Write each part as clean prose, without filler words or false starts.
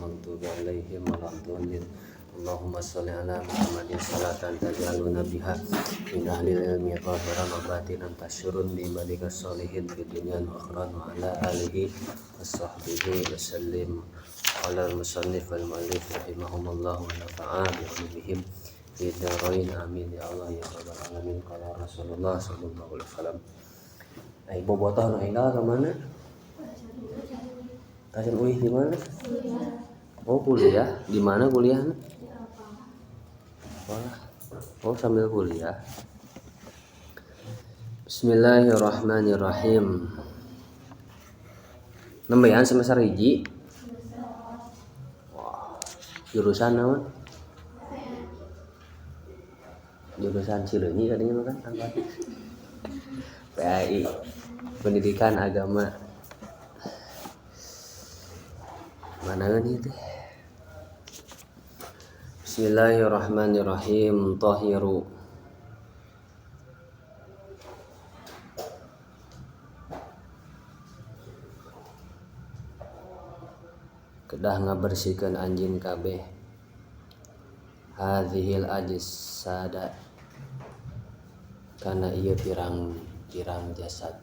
maghdubi alaihim waladdallin. Allahumma sholli ala Muhammadin salatan tajaluna biha min ahli ilmi zahiran wa batinan tasyurun bi ibadika sholihin fid dunya wal akhirah wa ala alihi wa sahbihi wa sallim. Qala al-musannif wal muallif rahimahumullah wa nafa'a bi ulumihim fid dharain. Amin ya Allah ya rabbal alamin. Qala Rasulullah sallallahu alaihi wasallam. Ai bobotoh nu enggal ka mana? Tacan uih di mana? Oh, kuliah. Di mana kuliahnya? Oh, sambil kuliah. Bismillahirrahmanirrahim. Nembean semester hiji. Wah, jurusan naon? Jurusan Cileunyi tadinya mah kan angkat. PAI, Pendidikan Agama. Mana nih teh? Bismillahirrahmanirrahim. Tahiru. Kedah ngabersihkeun anjeun kabeh. Hadzihil ajsada. Kana ieu pirang-pirang jasad.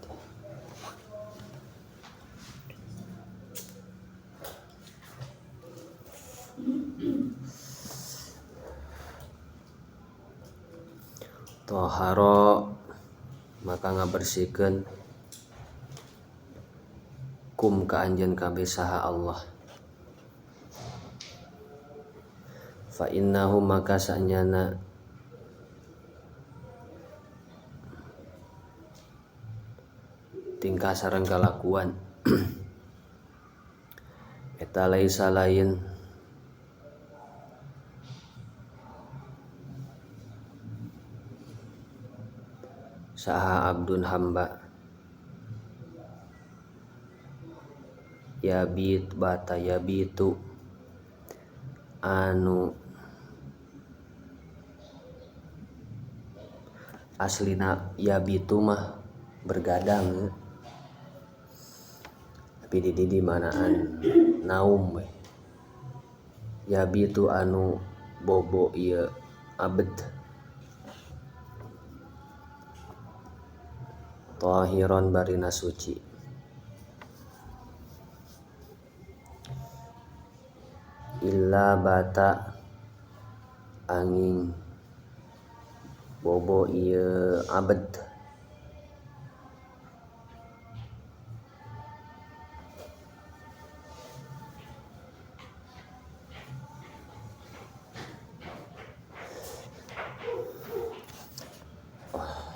Toharo maka ngabersihkeun kum ka anjeun kabeh saha Allah. Fa innahu maka sanyana tingkah sareng kalakuan eta laisa lain saha abdun hamba yabit bata yabitu anu aslina yabitu mah bergadang tapi di manaan naum we yabitu anu bobo ieu abd tahiron barina suci illa bata angin bobo ieu abd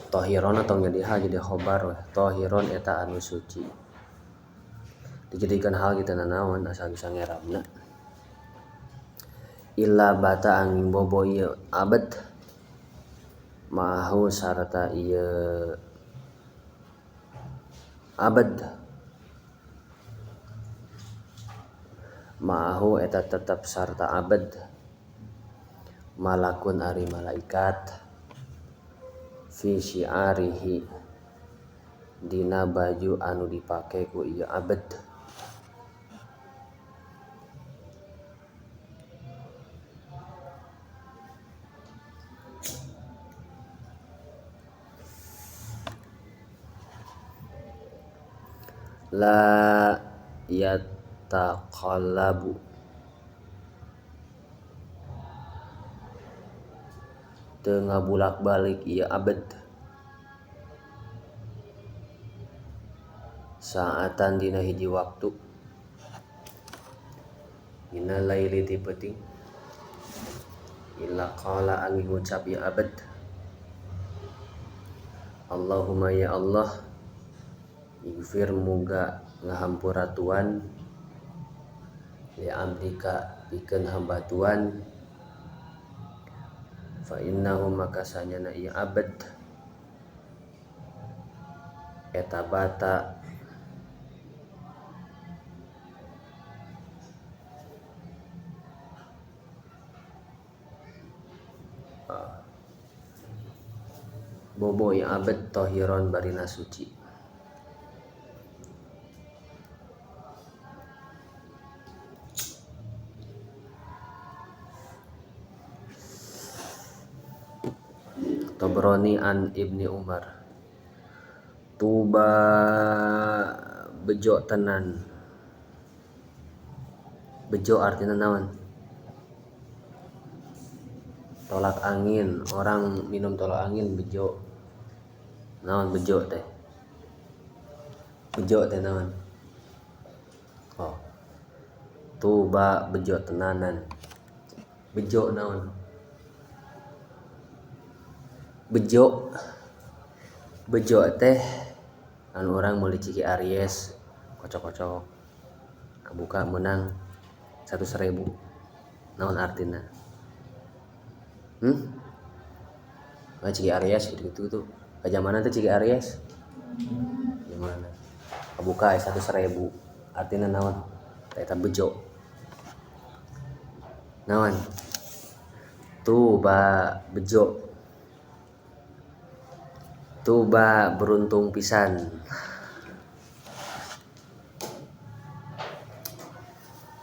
Tohiron atau jadi hal jadi khobar weh. Tohiron eta anu suci dijadikan hal kita nanaon asal bisa ngerabna illa bata angin bobo ieu abad mahu sarta ieu abad mahu eta tetap sarta abad malakun ari malaikat fi syi'arihi dina baju anu dipake ku ieu abad la yataqallabu teu ngabulak-balik ieu abad saatan dina hiji waktu dina laili ti peuting illa qala angin ngucap ieu abad Allahumma ya Allah ighfir muga ngahampura tuan li abdika pikeun hamba tuan fa innahu maka sanyana ieu abad eta bata bobo ieu abad tahiron barina suci. Tabrani an Ibni Umar. Tuba bejo tenan. Bejo artinya naon? Tolak angin, orang minum tolak angin bejo. Naon bejo teh? Bejo teh naon? Oh. Tuba bejo tenanan. Bejo naon? Bejo. Bejo teh anu orang meuli ciki Aries kocok-kocok kebuka menang 100.000. Naon artina? Nah, ciki Aries gitu-gitu tuh. Kajamanan teh ciki Aries. Gimana? Kebuka 100.000. Artina naon? Eta bejo. Naon? Tuba bejo. Tuba beruntung pisan.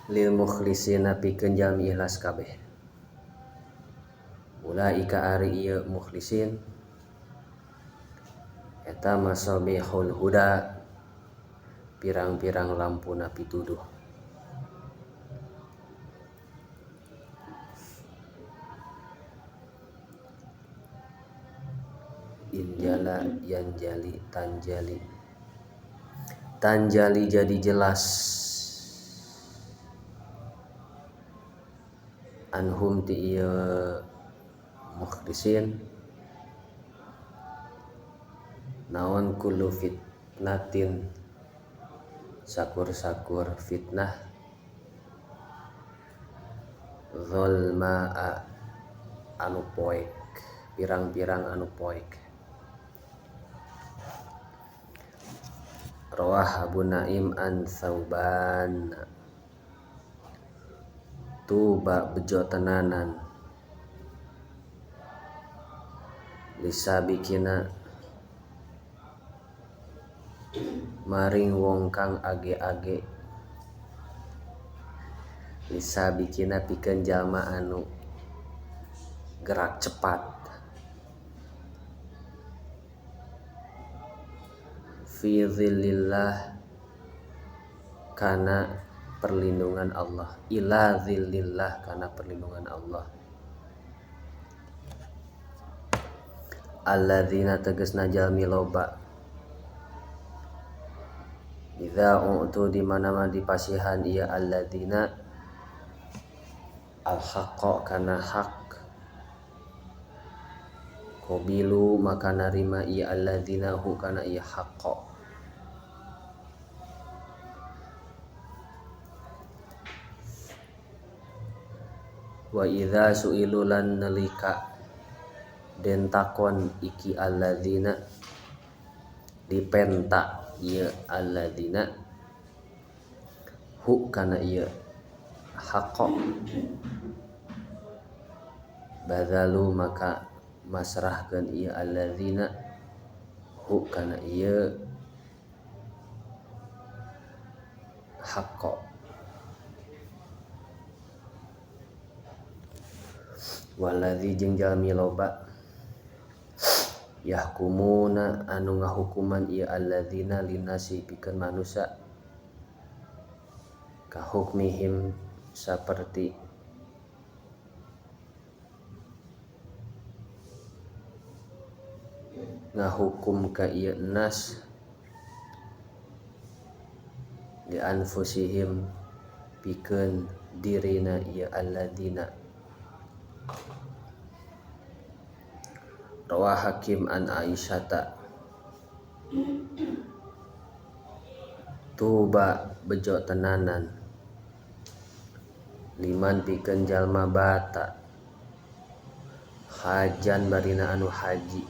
Lil mukhlisina pikeun jalmi ikhlas kabeh. Ulaika ari ieu mukhlisin eta masabihul huda, pirang-pirang lampuna pituduh. Injala yanjali tanjali. Tanjali jadi jelas. Anhum ti ieu mukhlisin naon kullu fitnatin, sakur-sakur fitnah, zalmaa anu poek, pirang-pirang anu poek. Rawah Abu Naim an Thauban. Tuba bejo tenanan lisabikina maring wong kang age-age, lisabikina pikeun jalma anu gerak cepat, fi zillillah kana perlindungan Allah, ila zillillah kana perlindungan Allah. Alladzina tegasna jalmi loba, idza u'tu di mana-mana dipasihan ieu alladzina al-haqqa kana hak, qabilu maka narima ieu alladzina hu kana ieu haqqa. Wa idza su'ilu lan nalika den takon iki alladzina, dipenta ieu alladzina hu kana ieu haqqa, badzalu maka masrahkeun ieu alladzina hu kana ieu haqqa. Waladzi jeung jalmi loba yahkumuna anu ngahukuman ieu alladzina linasi pikeun manusia, kahukmihim saperti ngahukum ka ieu nas li anfusihim pikeun dirina ieu alladzina. Rawah Hakim an Aisyata. Tuba bejo tenanan liman pikeun jalma bata hajan barina anu haji,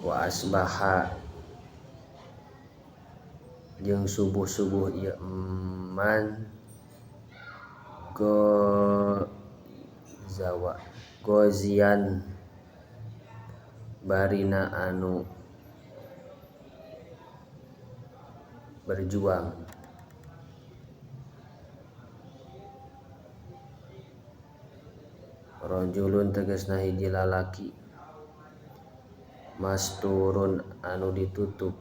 wa asbaha jeung subuh-subuh ieu man gozawa gozian barina anu berjuang. Rajulun tegasna hiji lalaki masturun anu ditutup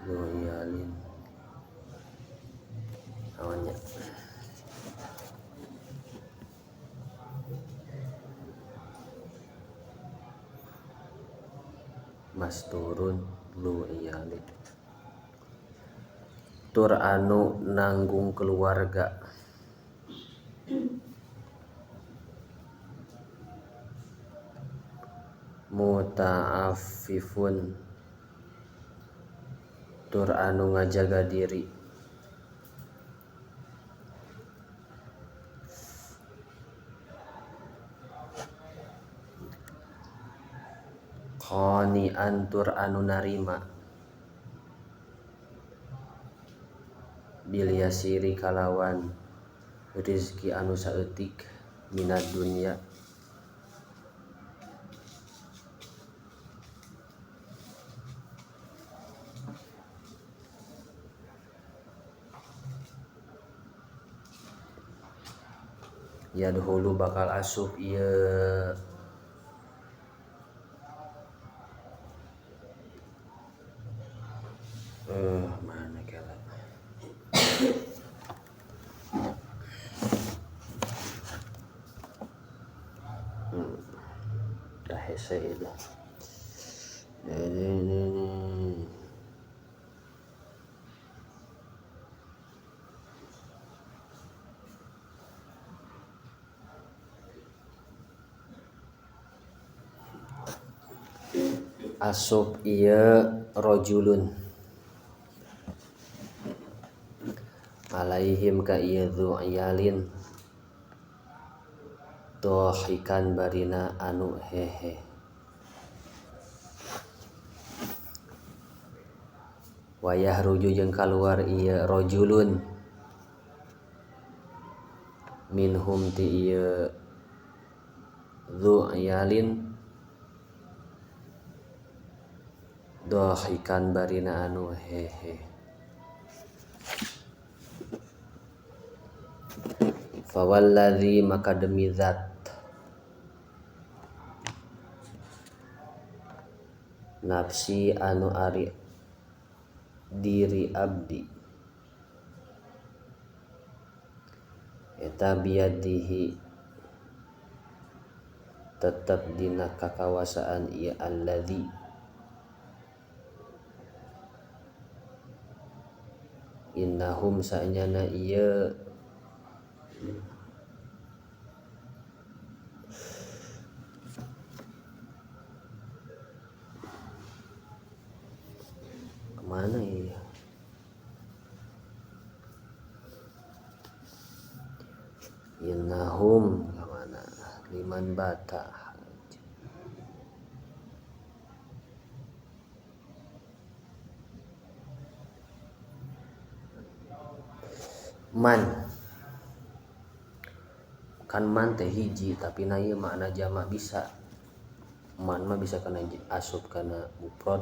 goyalin awannya masturun lu iyalin tur anu nanggung keluarga muta'affifun tur anu ngajaga diri qani'an tur anu narima bil yasiri kalawan rizki anu saeutik minad dunya yadhulu bakal asup ieu mana kela dah hese itu ini asup ieu rajulun alaihim ka ieu dzu iyalin dhahikan barina anu hehe wayah ruju jeung kaluar ieu rajulun minhum ti ieu dzu iyalin dhahikan barina anu hehe fawalladzi maka demi zat nafsi anu ari diri abdi eta biadihi tetep dina kakawasaan ieu alladzi innahum sanyana ieu kemana ya innahum kemana liman bata man kan man teh hiji tapi na ieu makna jamak bisa man mah bisa kana asup kana mufrad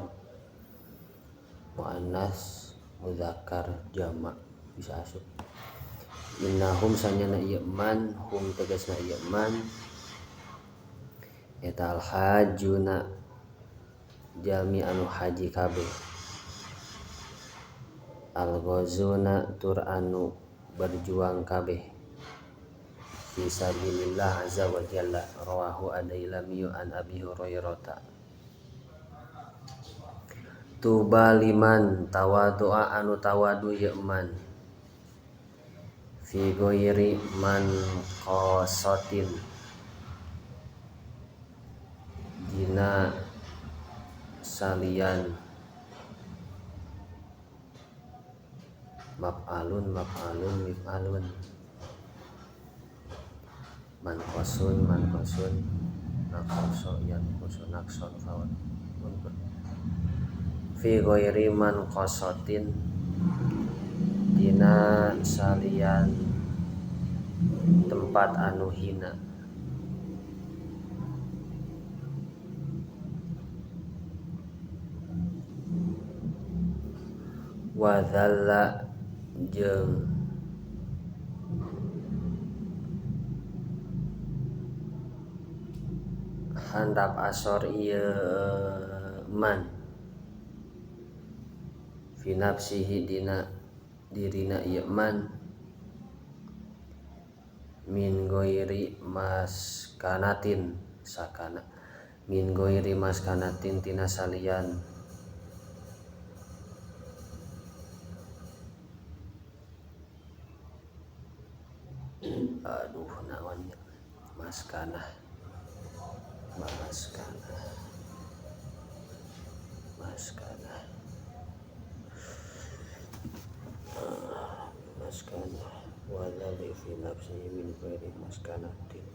muannas muzakkar jamak bisa asup innahum sanyana ieu man hum tegasna ieu man eta al hajuna jalmi anu haji kabeh al ghazuna tur anu berjuang kabeh fi sabilillah azza wa jalla rawahu ad-Dailami an Abi Hurairah. Tuba liman tawadu'a anu tawadu ieu man fi ghairi man qasatin dina salian maf'alun maf'alun mif'alun manqasun manqasun naqasa yanqusu naqsan fawan Fi ghairi man qasatin dina salian tempat anu hina. Wa dzalla jeung handap asor ieu man fi nafsihi dina dirina ieu man min ghairi maskanatin sakana min ghairi maskanatin tina salian aduh naon maskanah maskanah maskanah maskanah wa dzalli fi nafsihi min ghairi maskanatin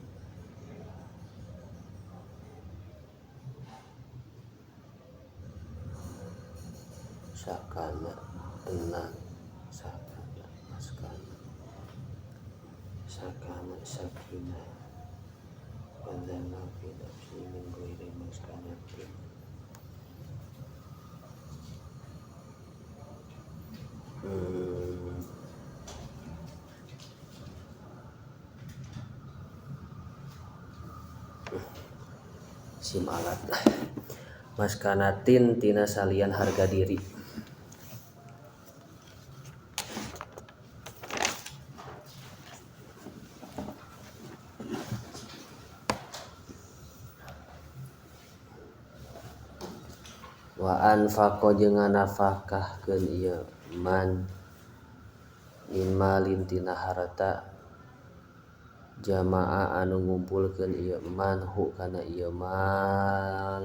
sakana tenang sakana maskana sakana sakinah wa dzalla fi nafsihi min ghairi maskanatin. Sim alat maskanatin tina salian harga diri. Wa anfaqo jeung nganafkahkeun ieu man min malin tina harta jamaah anu ngumpulkeun ieu man hu kana ieu mal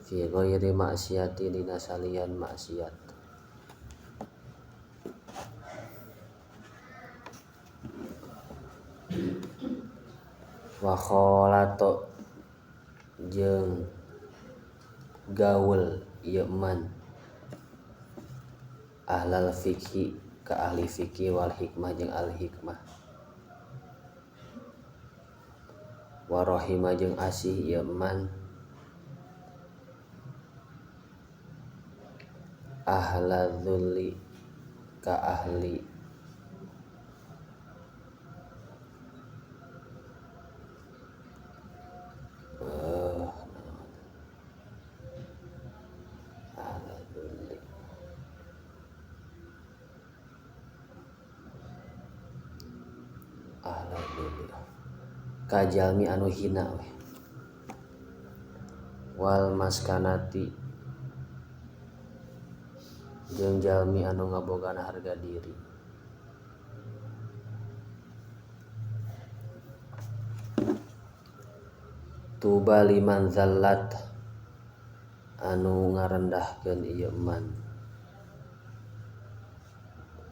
fi ghairi maksiati dina salian maksiat. Wa khalato jeung gaul ieu man ahlal fikhi ka ahli fikih wal hikmah jeung al hikmah wa rahima jeung asih ieu man ahla dzulli ka ahli ahla dzulli ahla dzulli ka jalmi anu hina we wal maskanati jeung jalmi anu ngabogaan harga diri. Tuba liman zallat anu ngarendahkeun ieu man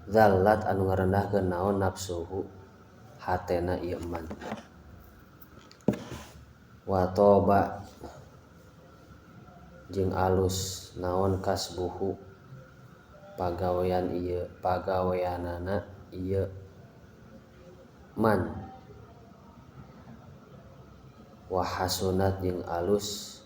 zallat anu ngarendahkeun naon nafsuhu hatena ieu man wa toba jeung alus naon kasbuhu pagawean ieu pagaweanana ieu man wa hasunat jeung alus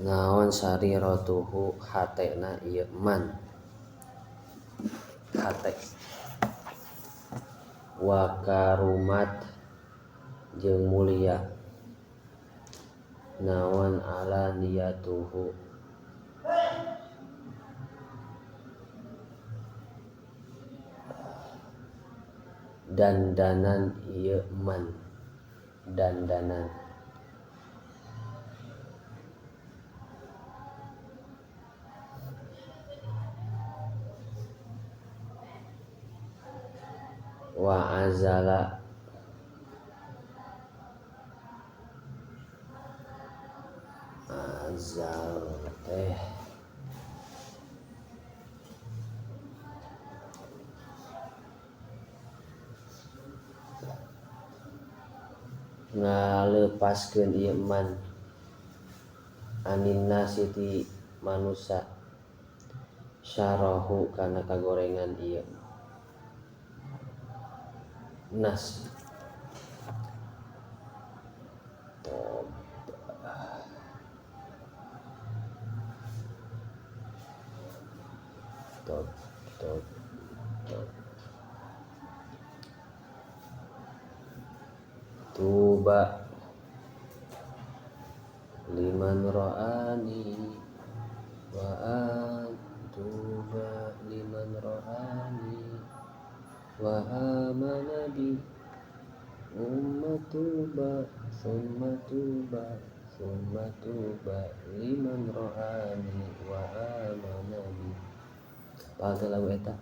naon sariratuhu hatena ieu man hate wa karumat jeung mulia naon ala niyatuhu dandanan ieu man dandanan wa azala azal teh Ngalepaskeun ieu man anin nasi ti manusa syarahu kana kagorengan ieu nas top top top top tuba liman ra'ani wa tuba liman ra'ani wa amana bi umma tuba summa tuba summa tuba liman ra'ani wa amana bi. Apal teh lagu eta?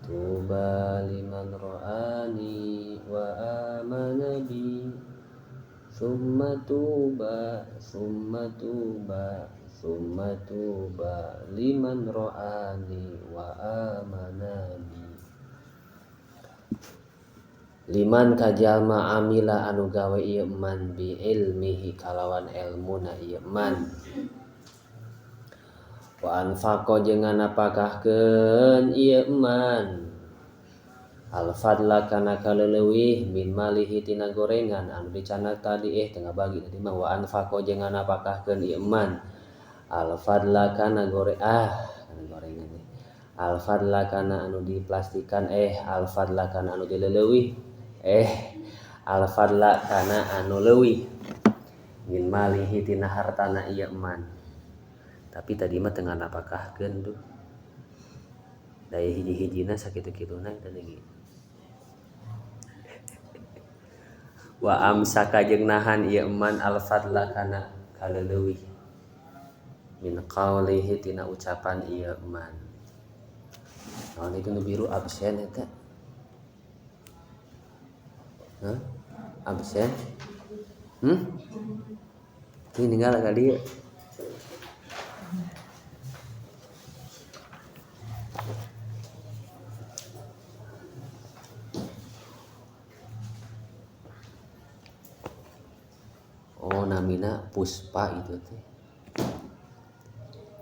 Tuba liman ra'ani wa amana bi summa tuba summa tuba summa tuba liman ra'ani wa amana bi. Liman kajalma amila anu gawe ieu man bi ilmihi kalawan elmuna ieu man wa anfaqo jeung nganapakahkeun ieu man al fadla kana kaleuwih min malihi tina gorengan anu dicanak tadi tengah bagi tadi mah wa anfaqo jeung nganapakahkeun ieu man al fadla kana gore kana gorengan al fadla kana anu diplastikan al fadla kana anu dileuwih al fadla kana anu leuwih min malihi tina hartana ieu man. Tapi tadi mah teu nganapakahkeun tuh daya hiji-hijina sakitu-kituna eta lagi. Wa amsaka jeung nahan ieu man al fadla kana kaleuwih min qaulihi tina ucapan ieu man. Naon itu nu biru absen eta? Hah? Absen? Ini ninggal ka dieu. Oh, namina Puspa itu teh.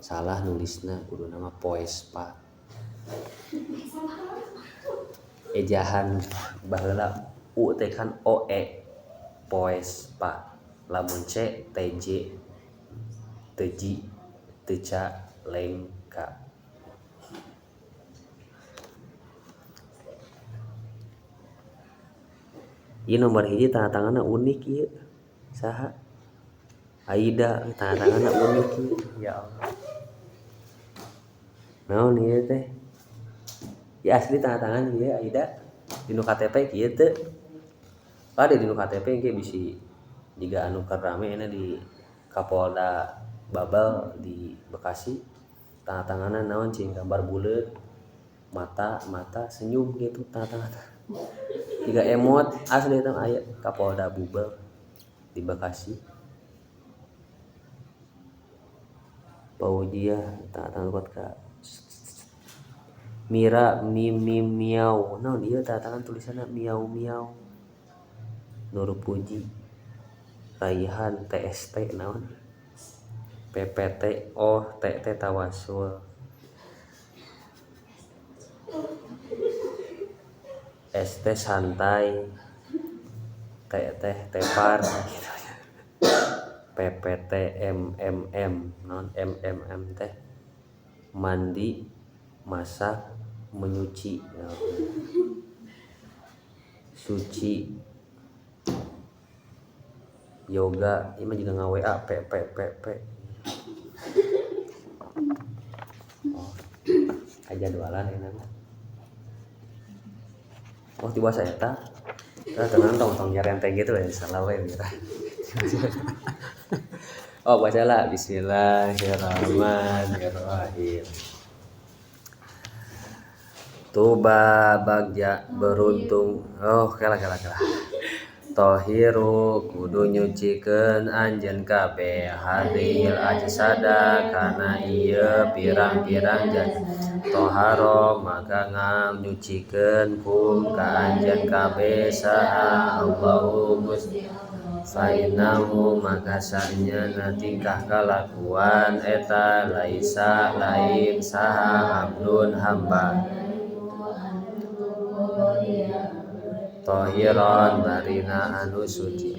Salah nulisna kudu nama Poespa. Ejahan baheula U teh kan O E Poespa. Lamun C T J T J T C Lengka. Ieu nomor hiji tanda tanganna unik ieu. Saha? Aida tanda tanganna unik ieu. Ya Allah. Naon ieu teh? Ya asli tanda tangan ieu Aida. Dinu KTP kieu teu. Ada dinu KTP engke bisi jiga anu keur rame ena di Kapolda Babel di Bekasi. Tanda tanganna naon cing gambar buleut, mata mata senyum gitu tanda tangan. Jiga emot asli eta aya Kapolda Bubel di Bekasi. Paujiah tanda tangan kuat ka Mira mim mim miau. Naon ieu tanda tangan tulisanna miau miau. Nur Puji Raihan TST naon PPT oh TT tawasul ST santai TT tepar gitu. PPT MMM naon MMM teh mandi masak menyuci suci yoga ini mah juga nge-WA P P P P. Oh, aja jualan ini mah. Oh, tiba saya eta. Tah tenang tong nyerenteng gitu ya salah we mira. Oh, bacalah bismillahirrahmanirrahim. Tuba bagja beruntung. Oh, kela kela kela. Tohiru kudu nyucikeun anjeun kabeh hadhil ajsada kana ieu pirang-pirang jasad. Toharo maka nganyucikeun kum ka anjeun kabeh saha Allahu Gusti. Fa innahu maka sanyana tingkah kalakuan eta laisa lain saha abdun hamba tohiron barina anu suci.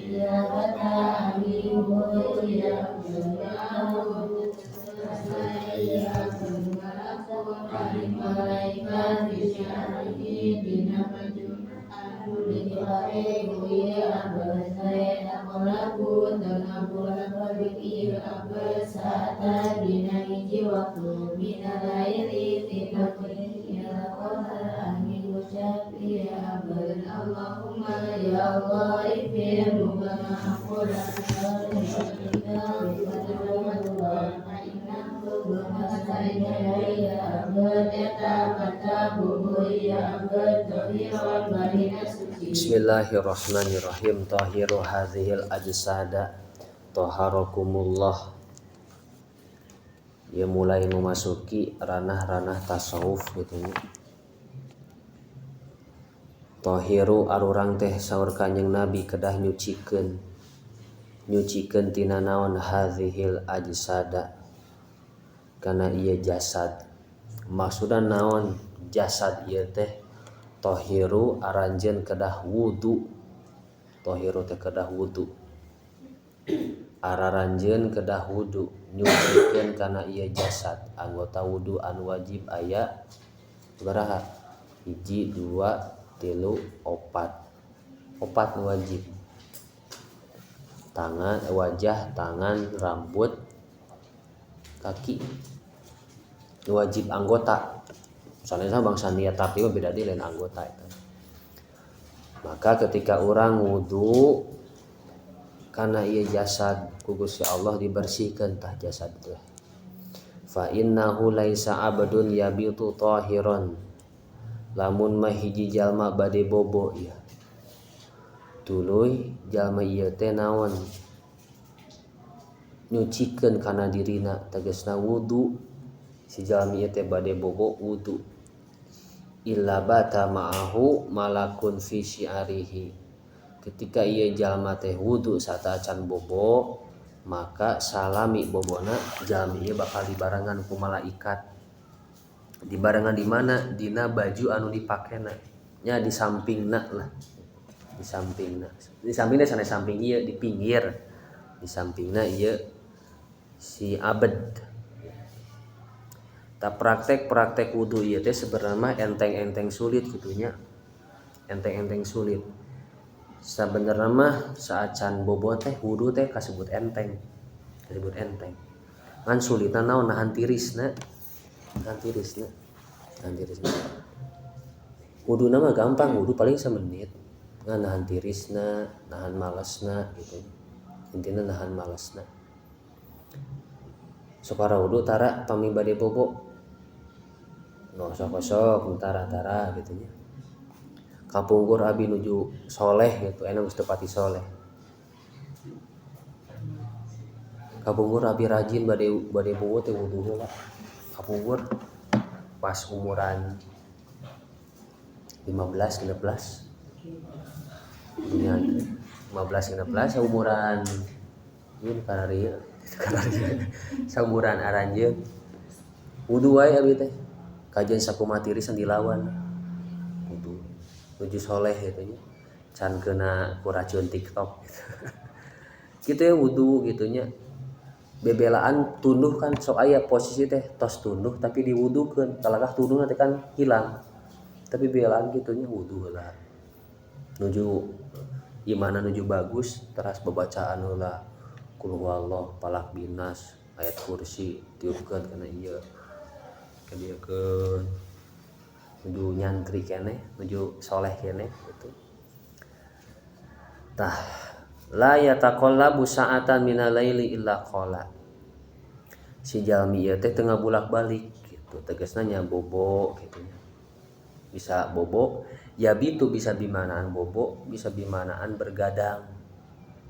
Bismillahirrahmanirrahim. Tahiru hadhil ajsada taharakumullah. Dia mulai memasuki ranah-ranah tasawuf gitu nya. Tahiru arurang teh saur Kanjeng Nabi kedah nyucikeun. Nyucikeun tina naon hadhil ajsada kana ieu jasad. Maksudna naon jasad ieu teh? Tahiru aranjeun kedah wudu. Tahiru teh kedah wudu. Araranjeun kedah wudu nyucikeun kana ieu jasad. Anggota wudu anu wajib aya sabaraha? 1 2 3 4. 4 nu wajib. Tangan, wajah, tangan, rambut, kaki. Nu wajib anggota. Soalnya bangsa niat tapi beda di lain anggota itu. Maka ketika orang wudu karena ia jasad ku Gusti Allah dibersihkan tah jasad teh. Fa innahu laisa abdun yabitu tahiran. Lamun mah hiji jalma bade bobo ieu. Tuluy jalma ieu teh naon? Nyucikeun kana dirina tegasna wudu. Si jalmi ieu teh bade bobo wudu. Illa bata ma'ahu malakun fi syi'arihi. Ketika ieu jalma teh wudu sateuacan bobo, maka salami bobona jalmi ieu bakal dibarengan ku malaikat. Dibarengan di mana? Dina baju anu dipakena. Nya di sampingna lah. Di sampingna. Di sampingna sanes samping ieu, di pinggir. Di sampingna ieu si abed. Ta praktek-praktek wudu ieu teh sebenarnya mah enteng-enteng sulit gitunya. Enteng-enteng sulit. Sabenerna mah saacan bobo teh wudu teh kasebut enteng. Kasebut enteng. Ngan sulitna naon nahan tirisna. Nahan tirisna. Nahan tirisna. Wuduna mah gampang, wudu paling samenit. Ngan nahan tirisna, nahan malesna gitu. Intina nahan malesna. Sopara wudu tara pami bade bobo. No sok-sok tara-tara gitu nya. Kapungkur abi nuju soleh gitu, enak geus teu pati soleh. Kapungkur abi rajin bade bobo teh wudu heula. Kapungkur pas umuran 15 16. Dunia 15 16 umuran ieu kararieu kararieu saumuran aranjeun wudu wae abi teh. Kajian sakumaha tirisan dilawan. Wudu nuju soleh gitu nya. Can kena ku racun TikTok gitu. Kitu ya wudu gitu nya. Bebelaan tunduh kan sok aya posisi teh tos tunduh tapi diwudukeun. Kalakah tunduh nanti kan hilang. Tapi bebelaan kitu nya wudu heula. Nuju imana nuju bagus teras babacaan heula. Qul huwallah, falaq binas, ayat kursi tiupkeun kana ieu. Kadieukeun nuju nyantri keneh, nuju soleh keneh gitu. Tah la yataqallabu sa'atan minal laili illa qala. Si jalmi ieu teh teu ngabulak-balik gitu, tegasna nya bobo gitu nya. Bisa bobo, ya bitu bisa bimanaan bobo, bisa bimanaan bergadang.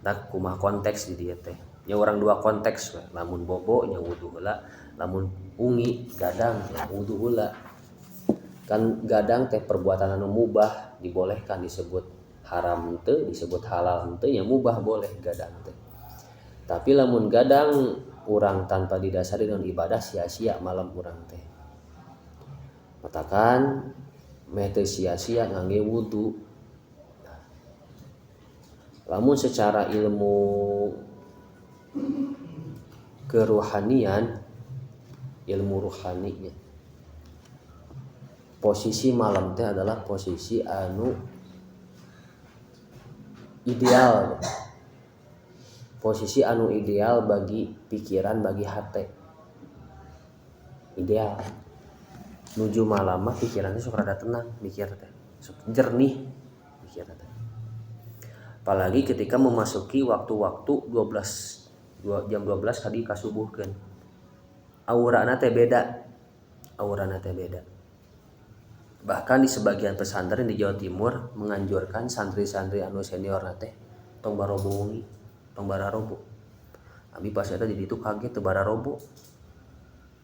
Tah kumaha konteks di dieu teh. Nya urang dua konteks we, lamun bobo nya wudu heula, lamun ungi gadang nya wudu heula. Kan gadang teh perbuatan anu mubah dibolehkan disebut haram teu, disebut halal teu, nya mubah boleh gadang teh. Tapi lamun gadang urang tanpa didasari dengan ibadah sia-sia malam urang teh. Matakan meh teu sia-sia ngangge wudu. Nah, lamun secara ilmu keruhanian, ilmu ruhaninya, posisi malam teh adalah posisi anu ideal. Posisi anu ideal bagi pikiran, bagi hati. Ideal. Nuju malam mah pikirannya sok rada tenang, mikir teh. Sok jernih mikir teh. Apalagi ketika memasuki waktu-waktu jam 12 kadi kasubuhkeun. Aurana teh beda. Aurana teh beda. Bahkan di sebagian pesantren di Jawa Timur menganjurkan santri-santri anu senior teh tong barobo wengi, tong bararobo. Abi pas eta di ditu kaget teu bararobo.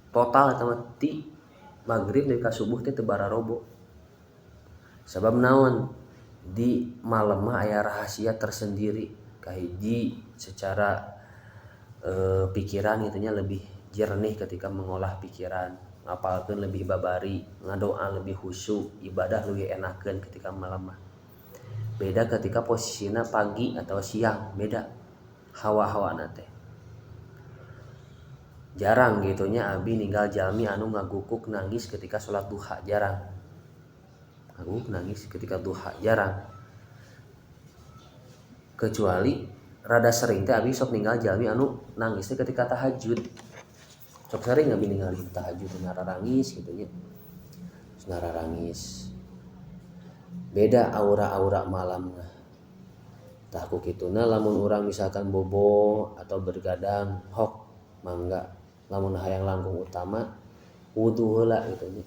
Total eta mah ti magrib nepi ka subuh teh teu bararobo. Sabab naon? Di malam mah aya rahasia tersendiri. Kahiji secara pikiran itunya lebih jernih ketika mengolah pikiran, ngapalkeun lebih babari, ngadoa lebih khusyuk, ibadah lebih enakeun ketika malam mah. Beda ketika posisinya pagi atau siang, beda hawa-hawana teh. Jarang gitunya abi ninggal jalmi anu ngagukuk nangis ketika sholat duha, jarang. Ngagukuk nangis ketika duha jarang. Kecuali rada sering teh abi sok ninggal jalmi anu nangis teh ketika tahajud. Sok sering abi ninggal tahajud ngararangis gitu nya. Ngararangis. Beda aura-aura malam mah. Tah ku kituna lamun urang misalkan bobo atau bergadang hok mangga, lamun hayang langkung utama wudu heula gitu nya.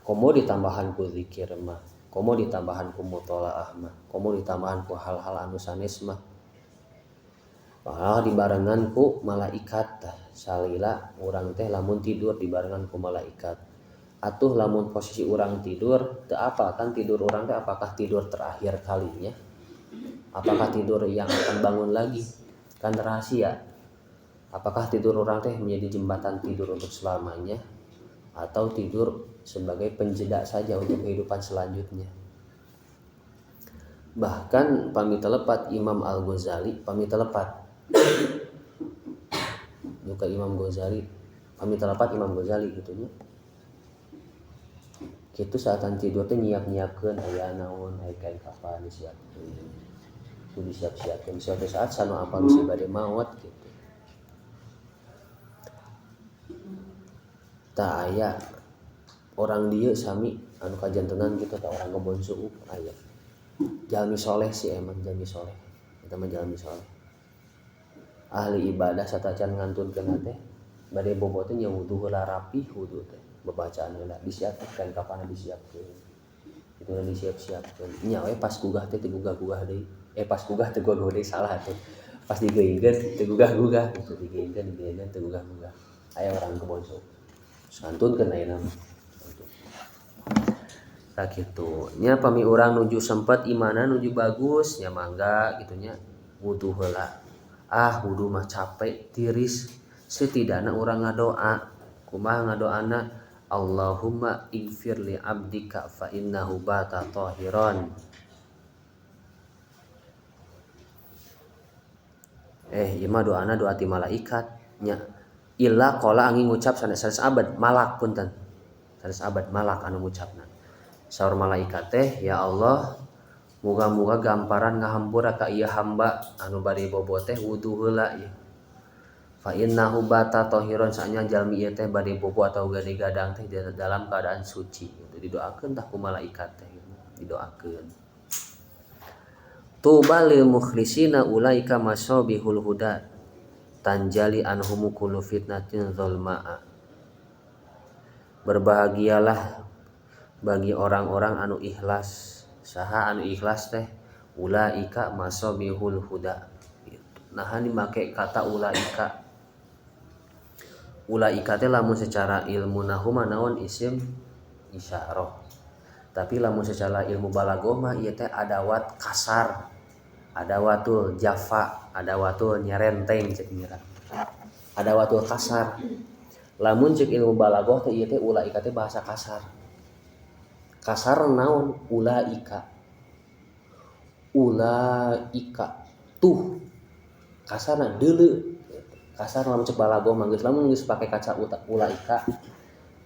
Komo ditambahan ku zikir mah, komo ditambahan ku mutolaah mah, komo ditambahan ku hal-hal anu sanes mah. Padahal dibarengan ku malaikat tah salila urang teh lamun tidur dibarengan ku malaikat. Atuh lamun posisi urang tidur teu apal kan tidur urang teh apakah tidur terakhir kalinya? Apakah tidur yang akan bangun lagi? Kan rahasia. Apakah tidur orang teh menjadi jembatan tidur untuk selamanya atau tidur sebagai penjeda saja untuk kehidupan selanjutnya? Bahkan pami telepat Imam Al-Ghazali, pami telepat duka Imam Ghazali, pami telepat Imam Ghazali gitu nya. Kitu saatan tidur teh nyiap-nyiapkeun aya naon, aya kain kafan disiapkeun. Kudu disiap-siapkeun suatu saat sanu apa bisi bade maot gitu. Tah aya orang dieu sami anu kajantenan kitu tah orang Kebon Suuk aya. Jalmi soleh sih emang jalmi soleh. Eta mah jalmi soleh. Ahli ibadah satacan ngantunkeun teh bade bobo teh nya wudu heula rapi wudu teh babacaan heula disiapkeun kapan disiapkeun. Itu disiap-siapkeun. Nya we pas gugah teh teu gugah-gugah deui. Pas gugah teu gugah deui salah teh. Pas digeungkeun teu gugah-gugah gitu, digeungkeun teu gugah-gugah. Aya orang Kebon Suuk. Santunkeun ayeuna mah. Tah kitu. Nya pami urang nuju sempet imana nuju bagus nya mangga kitu nya wudu heula. Ah wudu mah capek tiris, setidakna urang ngadoa. Kumaha ngadoana? Allahumma igfir li abdika fa innahu bata tahiran. Ieu mah doana doa ti malaikat nya. Illa qala angin ngucap sanes abad malak punten. Sanes abad malak anu ngucapna. Saur malaikat teh ya Allah muga-muga gamparan ngahampura ka ieu hamba anu bari bobo teh wudu heula ieu. Fa innahu bata tahiran saanya jalmi ieu teh bari bobo atau gade gadang teh dalam keadaan suci gitu. Didoakeun tah ku malaikat teh gitu. Didoakeun. Tuba lil mukhlisina ulaika masabihul huda tanjali anhumu kullu fitnatin zalmaa. Berbahagialah bagi orang-orang anu ikhlas. Saha anu ikhlas teh ulaika masabihul huda. Nah dimake kata ulaika. Ulaika teh lamun secara ilmu nahu mah naon isim isyarah. Tapi lamun secara ilmu balaghah mah ieu teh adawat kasar, adawatul jafa, adawatul nyerenteng cek mira. Adawatul kasar. Lamun cek ilmu balaghah teh ieu teh ulaika teh bahasa kasar. Kasar naon ulaika. Ulaika tuh kasarna deuleu. Kasar lamun cek balaghah mah geus lamun geus pake kaca ulaika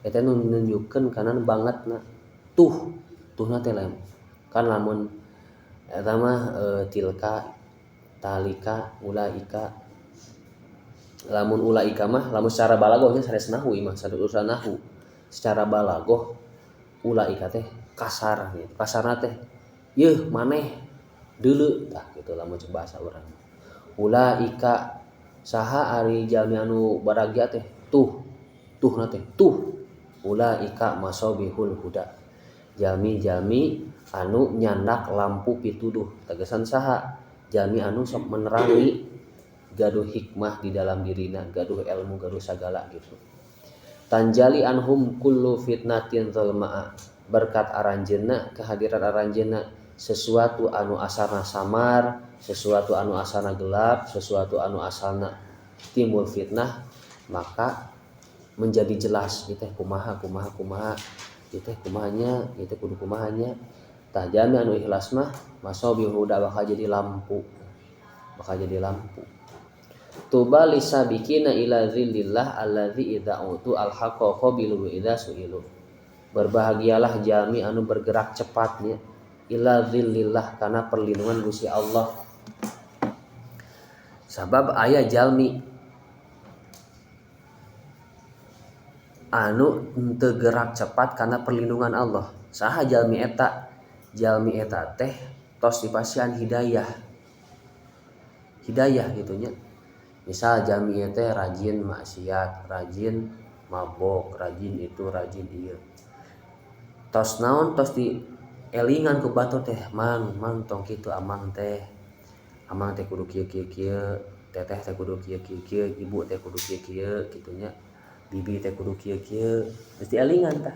eta nu nunjukkeun kana bangetna. Tuh tuhna teh lain. Kan lamun eta mah tilka talika ulaika. Lamun ulaika mah lamun secara balaghah nya sanes nahwu ieu mah sanes urusan nahwu. Secara balaghah ulaika teh kasar gitu. Kasarna teh yeuh maneh deuleu tah kitu lamun cek bahasa urang. Ulaika saha ari jalmi anu baragya teh tuh tuhna teh tuh ulaika masabihul huda. Jalmi-jalmi anu nyandak lampu pituduh tegesan saha jalmi anu sok menerangi gaduh hikmah di dalam dirina, gaduh ilmu, gaduh sagala gitu. Tanjali anhum kullu fitnatin zalmaa, berkat aranjeunna, kehadiran aranjeunna sesuatu anu asalna samar, sesuatu anu asalna gelap, sesuatu anu asalna timbul fitnah, maka menjadi jelas ieu teh kumaha kumaha kumaha, ieu teh kumahanya, ieu teh kudu kumahanya. Tah jalmi anu ikhlas mah masabihu huda bakal jadi lampu, bakal jadi lampu. Tuba lisabikina ila zillillah allazi idza utu alhaqa qabilu wa idza suilu. Berbahagialah jalmi anu bergerak cepatnya ila zillillah karena perlindungan Gusti Allah. Sabab aya jalmi anu teu gerak cepat karena perlindungan Allah. Saha jalmi eta? Jalmi eta teh tos dipasihan hidayah. Hidayah gitunya. Misal jalmi ieu teh rajin maksiat, rajin mabok, rajin itu, rajin ieu. Tos naon tos di elingan ku batur teh, mang, mang tong kitu amang teh. Amang teh kudu kieu kieu kieu, teteh teh kudu kieu kieu kieu, ibu teh kudu kieu kieu gitunya. Bibi teh kudu kieu kieu, mesti elingan tah.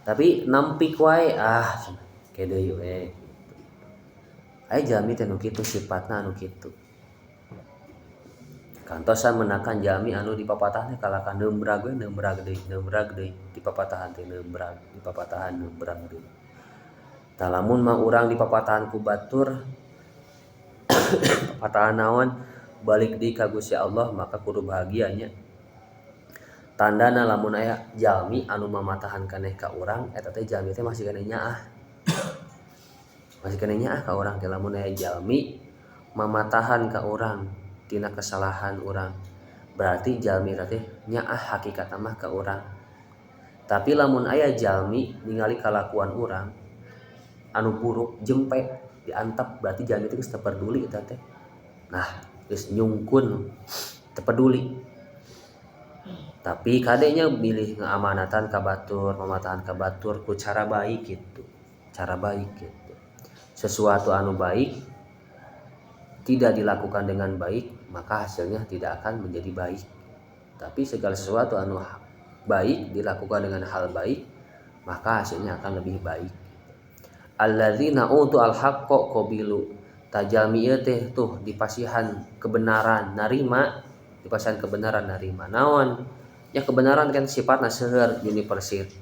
Tapi nampik wae ah ke deui we. Aya jalmi teh nu kitu sifatna anu kitu. Kantosan menakan jalmi anu dipapatahan teh kalakan neumbrag we, neumbrag deui, neumbrag deui, dipapatahan teh neumbrag, dipapatahan neumbrag deui. Tah lamun mah urang dipapatahan ku batur papatahan naon balik deui ka Gusti Allah maka kudu bahagia nya. Tandana lamun aya jalmi anu mamatahan keneh ka urang eta teh jalmi teh masih keneh nyaah. Masih keneh nyaah ka urang teh lamun aya jalmi mamatahan ka urang tina kesalahan urang. Berarti jalmi eta teh nyaah hakikatna mah ka urang. Tapi lamun aya jalmi ningali kalakuan urang anu buruk jempe diantep berarti jalmi teh geus teu peduli eta teh. Nah, geus nyungkun teu peduli. Tapi kadenya bilih ngeamanatan ka batur, mamatahan ka batur ku cara baik gitu. Cara baik gitu. Sesuatu anu baik tidak dilakukan dengan baik, maka hasilnya tidak akan menjadi baik. Tapi segala sesuatu anu baik dilakukan dengan hal baik, maka hasilnya akan lebih baik. Alladzina utu al-haqqa qabilu. Tajalmi ieu teh tuh dipasihan kebenaran narima, dipasihan kebenaran narima. Naon? Ya kebenaran kan sifatna seueur,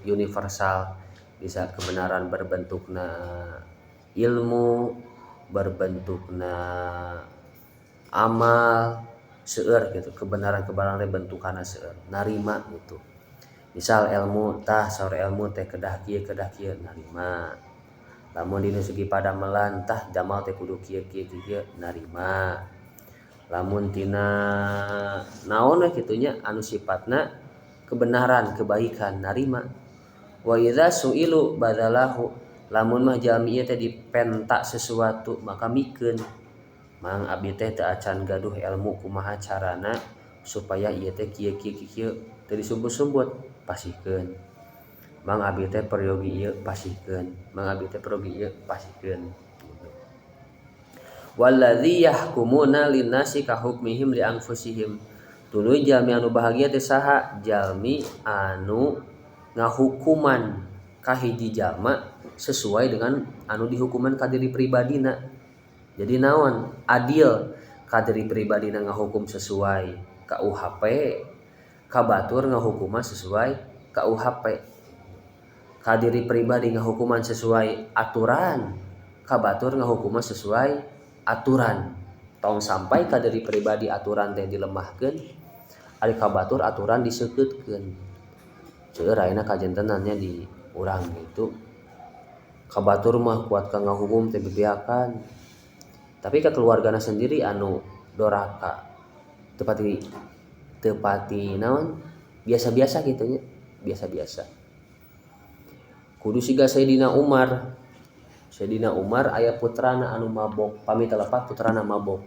universal. Bisa kebenaran berbentukna ilmu, berbentukna amal, seueur gitu. Kebenaran-kebenaran teh bentukanna seueur, narima gitu. Misal ilmu tah saur ilmu teh kedah kieu kedah kieu narima. Lamun dina segi padamelan tah jamal teh kudu kieu kieu kieu narima. Lamun tina naon we kitu nya anu sifatna kebenaran, kebaikan narima. Wa idza suilu badalahu, lamun mah jalmi ieu teh dipenta sesuatu maka mikeun. Mang abdi teh teu acan gaduh ilmu kumaha carana supaya ieu teh kieu kieu kieu teu disumbut-sumbut pasihkeun. Mang abdi teh peryogi ieu pasihkeun. Mang abdi teh peryogi ieu pasihkeun. Wallazi yahkumuna linnasi ka hukmihim li anfusihim. Tuluy jalmi anu bahagia teh saha? Jalmi anu ngahukuman ka hiji jalma Sesuai dengan anu dihukuman ka diri pribadina. Jadi naon? Adil ka diri pribadina ngahukum sesuai KUHP, ka batur ngahukuman sesuai KUHP. Ka diri pribadi ngahukuman sesuai aturan, ka batur ngahukuman sesuai aturan. Tong sampai ka diri pribadi aturan teh dilemahkeun, ari ka batur aturan disekeutkeun. Seueur ayeuna kajentenannya di urang gitu. Ka batur mah kuat ka ngahukum teh bebeakan. Tapi ka keluargana sendiri anu doraka teu pati naon biasa-biasa kitu nya, biasa-biasa. Kudu siga Sayyidina Umar. Sayyidina Umar aya putrana anu mabok, pami teu lepat putrana mabok.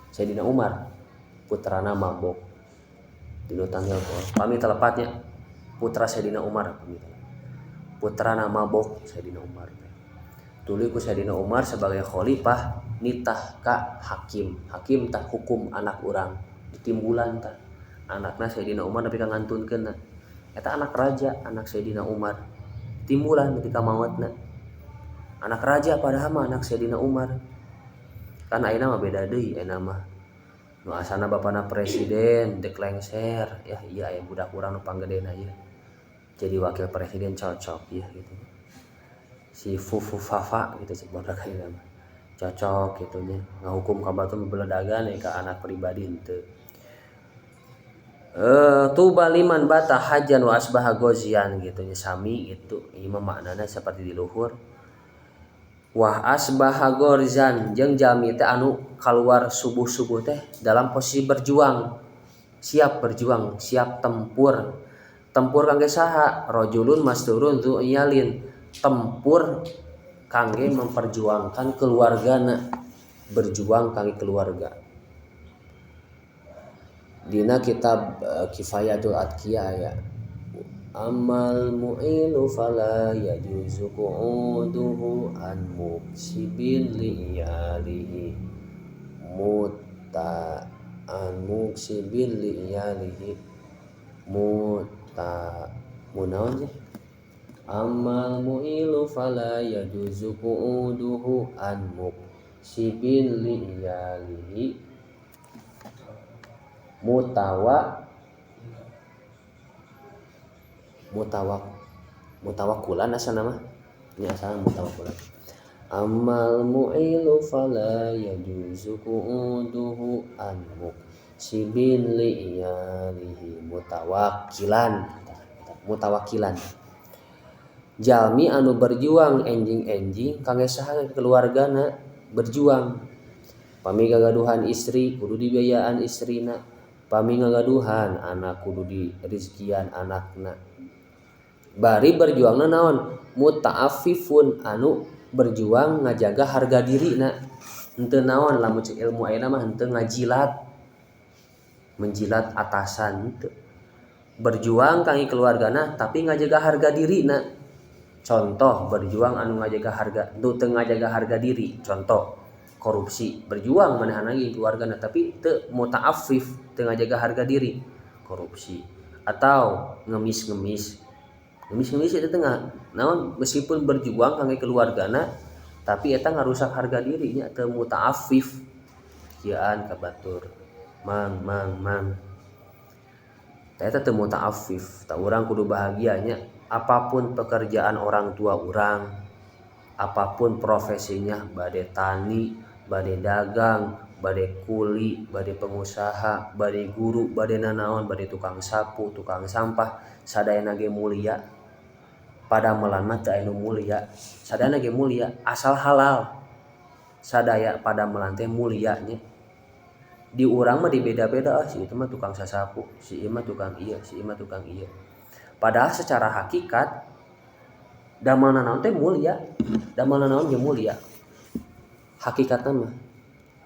Sayyidina Umar putrana mabok. Dinu tanggal pami teu lepatnya putra Sayyidina Umar pami teu lepat. Putrana mabok Sayyidina Umar teh. Tuluy ku Sayyidina Umar sebagai khalifah nitah ka hakim. Hakim tah hukum anak urang ditimbulan tah. Anakna Sayyidina Umar nepi ka ngantunkeunna. Eta anak raja, anak Sayyidina Umar. Timbulan nepi ka maotna. Anak raja padahal mah anak Sayyidina Umar. Kan ayeuna mah beda deui ayeuna mah. Nu asana bapana presiden dek lengser, ya iya aya budak urang nu panggedena ieu. Jadi wakil presiden cocok ya gitu. Si Fufu Fafa gitu cek barudak ayeuna mah. Cocok gitu nya. Ngahukum ka batur beledagan ka anak pribadi henteu. Tuba liman bata hajan wa asbaha gozian gitu nya sami gitu. Ieu mah maknana seperti di luhur. Wah asbaha gorzan jeung jalmi teh anu kaluar subuh-subuh teh dalam posisi berjuang, siap berjuang, siap tempur. Tempur kangge saha? Rajulun masturun dzu iyalin. Tempur kangge memperjuangkan keluargana, berjuang kangge keluarga. Dina kitab Kifayatul Atqiya aya amal mu'ilu fala yajuzu qu'uduhu an muksibin li'iyalihi muta an muksibin li'iyalihi muta munaon sih amal mu'ilu fala yajuzu qu'uduhu an muksibin li'iyalihi mutawa mutawakulan asana mah nya asana mutawakulan amal mu'ilu fala yajuzu qu'uduhu an muksibin li'iyalihi mutawakilan mutawakilan jalmi anu berjuang enjing-enjing kangge saha keluargana berjuang pami gagaduhan istri kudu dibiayaan istrina pami ngagaduhan anak kudu dirizkian anakna bari berjuangna naon muta'affifun anu berjuang ngajaga harga dirina henteu naon lamun cek ilmu ayeuna mah henteu ngajilat menjilat atasan henteu berjuang kangge keluargana tapi ngajaga harga dirina contoh berjuang anu ngajaga harga nu teu ngajaga harga diri contoh korupsi berjuang manahan lagi keluargana tapi teu muta'affif teu ngajaga harga diri korupsi atau ngemis-ngemis ngemis-ngemis itu tengah naon meskipun berjuang kangge keluargana tapi eta ngarusak harga dirinya teu muta'affif kieuan ka batur mang mang mang eta teu muta'affif tah urang kudu bahagianya apapun pekerjaan orang tua urang apapun profesinya bade tani bade dagang bade kuli bade pengusaha bade guru bade nanaon bade tukang sapu tukang sampah sadayana ge mulia padamelan mah teu aya nu mulia sadayana ge mulia asal halal sadaya padamelan teh mulia nya di urang mah dibeda-beda ah si itu mah tukang sasapu si ieu mah tukang ieu si ieu mah tukang ieu padahal secara hakikat damel nanaon teh mulia damel nanaon ge mulia hakikatna mah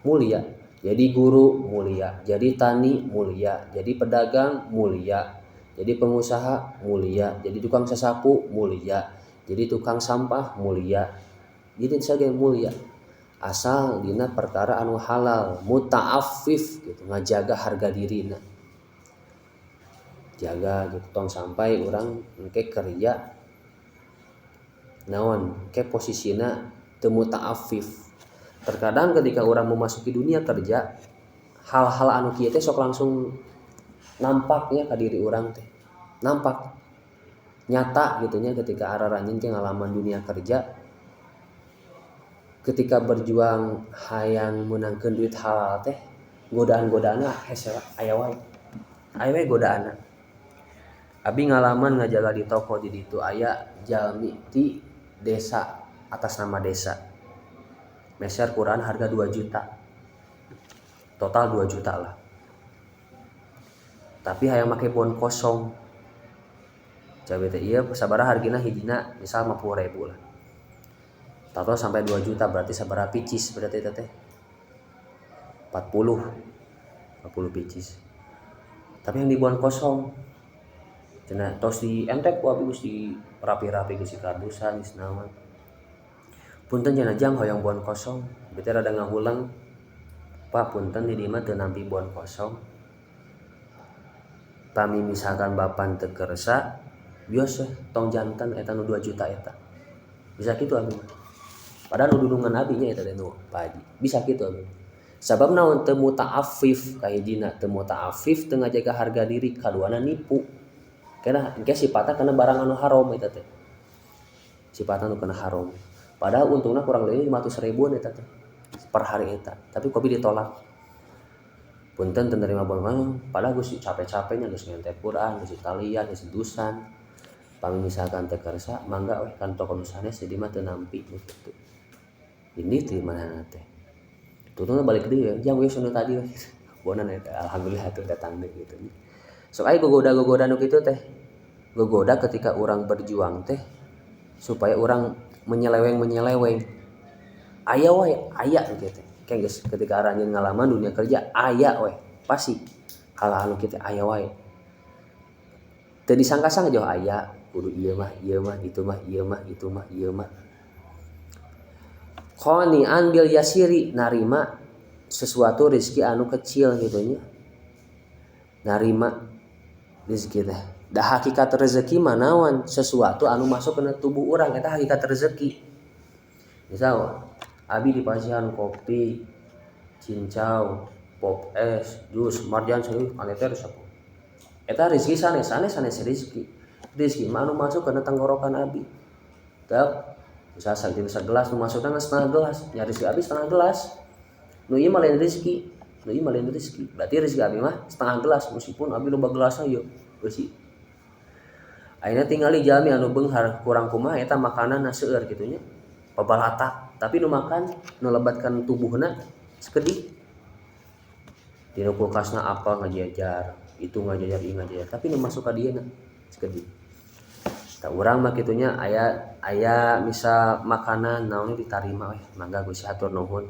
mulia jadi guru mulia jadi tani mulia jadi pedagang mulia jadi pengusaha mulia jadi tukang sasapu mulia jadi tukang sampah mulia jadi saja mulia asal dina perkara anu halal muta'affif gitu ngajaga harga dirina jaga gitu tong sampai urang engke kerja Naon ke posisina teu muta'affif. Terkadang ketika orang memasuki dunia kerja, hal-hal anu kieu teh sok langsung nampaknya ka diri urang teh. Nampak nyata gitu nya ketika araranjeun teh ngalaman dunia kerja, ketika berjuang hayang meunangkeun duit halal teh, godaan-godaanna hese aya wae. Aya wae godaanna. Abi ngalaman ngajaga di toko di ditu aya jalmi ti desa atas nama desa. Meser Quran harga 2 juta. Total 2 juta lah. Tapi hayang make bon kosong. Cabe teh ieu sabaraha hargina hijina misal 50.000 lah. Total sampai 2 juta berarti sabaraha picis berarti teh 40 picis. Tapi yang di bon kosong cenah tos di entek ku abi geus di rapi-rapi geus dikardusan geus naon. Punten cenah jang hoyong bon kosong, berarti rada ngahulang. Pak punten di dieu mah teu nampi bon kosong. Pami misalkan bapak teu kersa, bios we tong jantan eta nu 2 juta eta. Bisa kitu abi mah. Padahal nu dudungan abi nya eta teh nu Pak Haji. Bisa kitu abi. Sabab naon teu muta'affif kahijina, teu muta'affif teu ngajaga harga diri, kaduana nipu. Kena engke sifatna kana barang anu haram eta teh. Sifatna nu kana haram. Padahal untungna kurang lebih 500 ribuan eta teh per hari eta. Tapi kopi ditolak. Punten teu nerima bon mah, padahal geus capek-capeknya geus ngentep Quran, geus talian, geus dusan. Pami misalkan teu kersa, mangga weh kan toko nu sanes jadi mah teu nampi gitu. Ini teh manehna teh. Tutungna balik deui ya, jang we nu tadi we. Bonan eta alhamdulillah atuh datang deui gitu. Sok aya gogoda-gogoda nu kitu teh. Gogoda ketika urang berjuang teh supaya urang menyeleweng-menyeleweng. Aya wae, aya kitu teh. Kayak geus ketika aranjeun ngalaman dunia kerja aya we, pasti hal-hal nu kitu aya wae. Teu disangka-sangka jauh aya, kudu ieu mah, ieu mah, itu mah, ieu mah, itu mah, ieu mah. Qani'an bil yasiri, narima sesuatu rezeki anu kecil gitu nya. Narima rezeki teh. Da hakikat rezeki mah naon? Sesuatu anu masuk kana tubuh urang eta hakikat rezeki. Misal abi dipasihan kopi, cincau, pop es, jus, marjan seueuh ane teh resep. Eta rezeki sanes, sanes sanes rezeki. Rezeki mah anu masuk kana tenggorokan abi. Teu misal saking segelas nu masukna setengah gelas, nya rezeki abi setengah gelas. Nu ieu mah lain rezeki, nu ieu mah lain rezeki. Berarti rezeki abi mah setengah gelas meskipun abi loba gelasna ieu beusi. Ayeuna tingali jalmi anu beunghar kurang kumaha eta makananna seueur kitu nya. Babalatak, tapi nu makan nu lebatkan tubuhna sakedik. Dina kulkasna apel ngajajar, itu ngajajar, ieu ngajajar, tapi nu masuk ka dieuna sakedik. Tah urang mah kitu nya aya misal makanan naon ditarima weh, mangga Gusti hatur nuhun.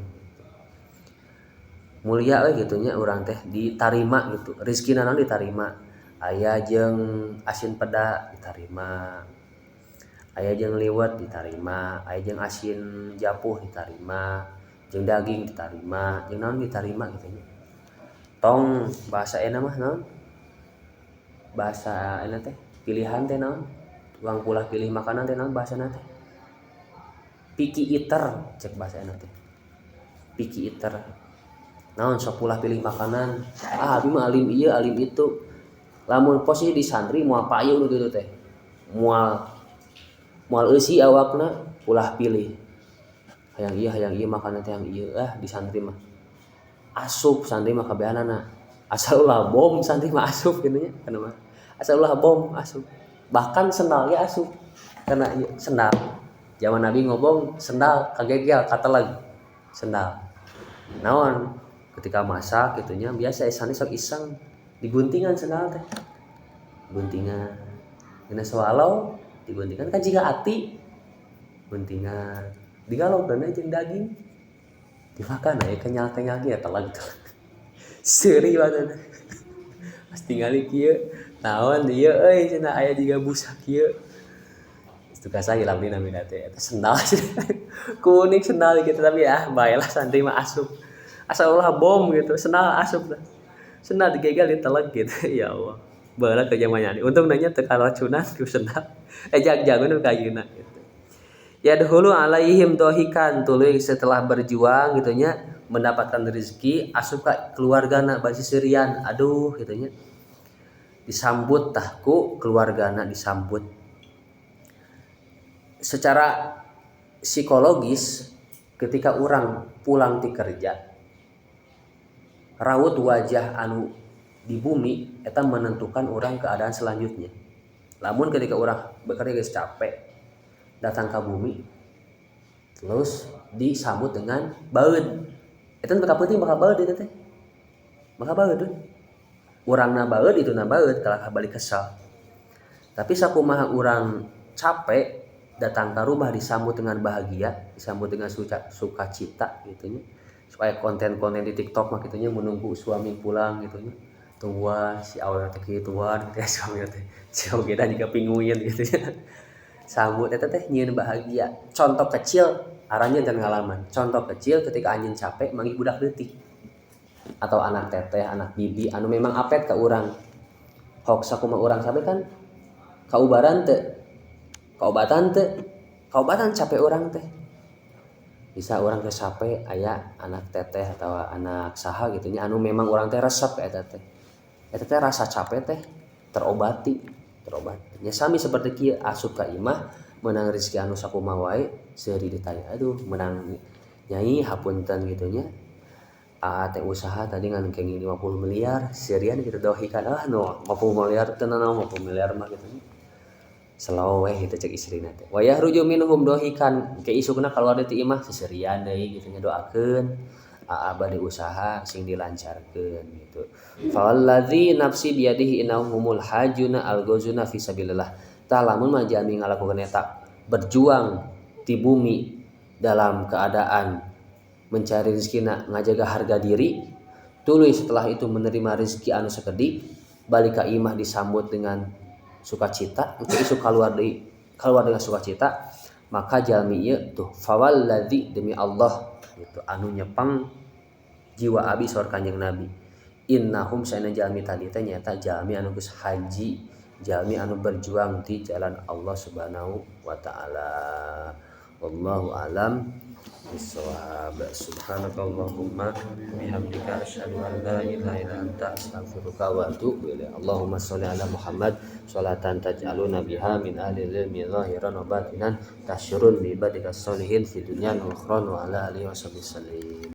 Mulia we kitu nya urang teh ditarima gitu. Rezekina naon ditarima. Aya jeung asin peda ditarima. Aya jeung liwet ditarima, aya jeung asin japuh ditarima, jeung daging ditarima, jeung naon ditarima kitu nya. Tong bahasa enak mah naon? Bahasa enak teh pilihan teh naon? Tukang pulah pilih makanan teh naon bahasana teh? Picky eater cek bahasa enak teh. Picky eater. Naon sok pulah pilih makanan? Ah abi mah alim ieu alim itu. Lamun posisi di santri moal payu nu kitu teh. Moal eusi awakna ulah pilih. Hayang ieu makanan teh hayang ieu ah di santri mah. Asup santri mah kabehanana. Asal ulah bom santri mah asup kitu nya kana mah. Asal ulah bom asup. Bahkan sendal ge asup. Karena ieu sendal. Zaman Nabi ngobong sendal kagegel kateleg sendal. Naon ketika masak kitu nya biasa santri sok iseng diguntingan sendal teh. Guntingan. Dina swallow diguntingan kan jiga ati. Guntingan digalogkeun jeung daging. Dimakan aya kenyal-kenyal ge teleg. Seuri banget. Pas tingali kieu naon ieu euy cenah aya jiga busa kieu. Tukasa hilang dina mina teh eta sendal. Kuning sendal gitu tapi ah baelah santri mah asup. Asal ulah bom gitu, sendal asup dah. Sendal digegal diteleg gitu. Ya Allah. Baheula ke zaman nyari. Untung nanya teu karacunan ku sendal. Jag-jagun nu kayuna gitu. Yadkhulu alaihim dohikan, tuluy setelah berjuang gitu nya mendapatkan rezeki, asup ka keluargana bari seserian, aduh gitu nya, disambut tah ku keluargana. Disambut secara psikologis, ketika orang pulang ti kerja, raut wajah anu di bumi eta menentukan orang keadaan selanjutnya. Lamun ketika orang bekerja geus capek, datang ke bumi terus disambut dengan baeud, itu bakal penting, bakal baeud itu teh, bakal baeud urangna, baeud itu na, baeud kalah balik kesal. Tapi sakumaha urang capek, datang ke rumah disambut dengan bahagia, disambut dengan sukacita gitu nya. Supaya konten-konten di TikTok mah gitu nya, menunggu suami pulang gitu nya, tungguan si awewe teh kituan gitu ya, suami teh si kita juga pinguin gitu ya, sambut eta teh nyieun bahagia. Contoh kecil, aranjeun dan ngalaman, contoh kecil, ketika anjeun capek manggih budak leutik atau anak teteh, anak bibi anu memang apet ke urang, hok sakumaha urang capek kan kaubaran teu, kaobatan teu, kaobatan capek urang teh. Bisa urang teh capek, aya anak teteh atau anak saha gitu nya anu memang urang teh resep ka eta teh, eta teh rasa capek teh terobati, terobati ya. Sami seperti kieu, asup ka imah menang rezeki anu sakumaha wae, seuri ditanya, "Aduh, menang nyai, hapunten gitu nya, aa teh usaha tadi ngan kenging 50 miliar." Seurian gitu, dohikan, "Ah, nu 50 miliar teu nanaon, 50 miliar mah," gitu nya, "slow weh," gitu cek istrina teh. Wa yakhruju minhum dohikan, ke isukna keluar ti imah seserian deui gitu nya, "Doakeun aa bade usaha sing dilancarkeun," gitu. Fawalladzi nafsi biyadihi innahumul hajuna al-ghazuna fi sabilillah. Tah, lamun mah jalmi ngalakukeun eta, berjuang di bumi dalam keadaan mencari rezekina, ngajaga harga diri, tuluy setelah itu menerima rezeki anu sakedik, balik ka imah disambut dengan sukacita, untuk isuk keluar deui, keluar dengan sukacita, maka jalmi ieu tuh, fawalladzi, demi Allah gitu anu nyepeng jiwa abi, saur Kanjeng Nabi, innahum, saena jalmi tadi teh nyaeta jalmi anu geus haji, jalmi anu berjuang di jalan Allah Subhanahu wa taala. Wallahu alam bissawab. Subhanakallahumma bihamdika, asyhadu an la ilaha illa anta, astaghfiruka wa atubu ilaik. Allahumma sholli ala Muhammad sholatan taj'aluna biha min ahli ilmi zahiran wa batinan, tahsyurun bi ibadika sholihin fi dunya wa ukhra, wa ala alihi washabbihi.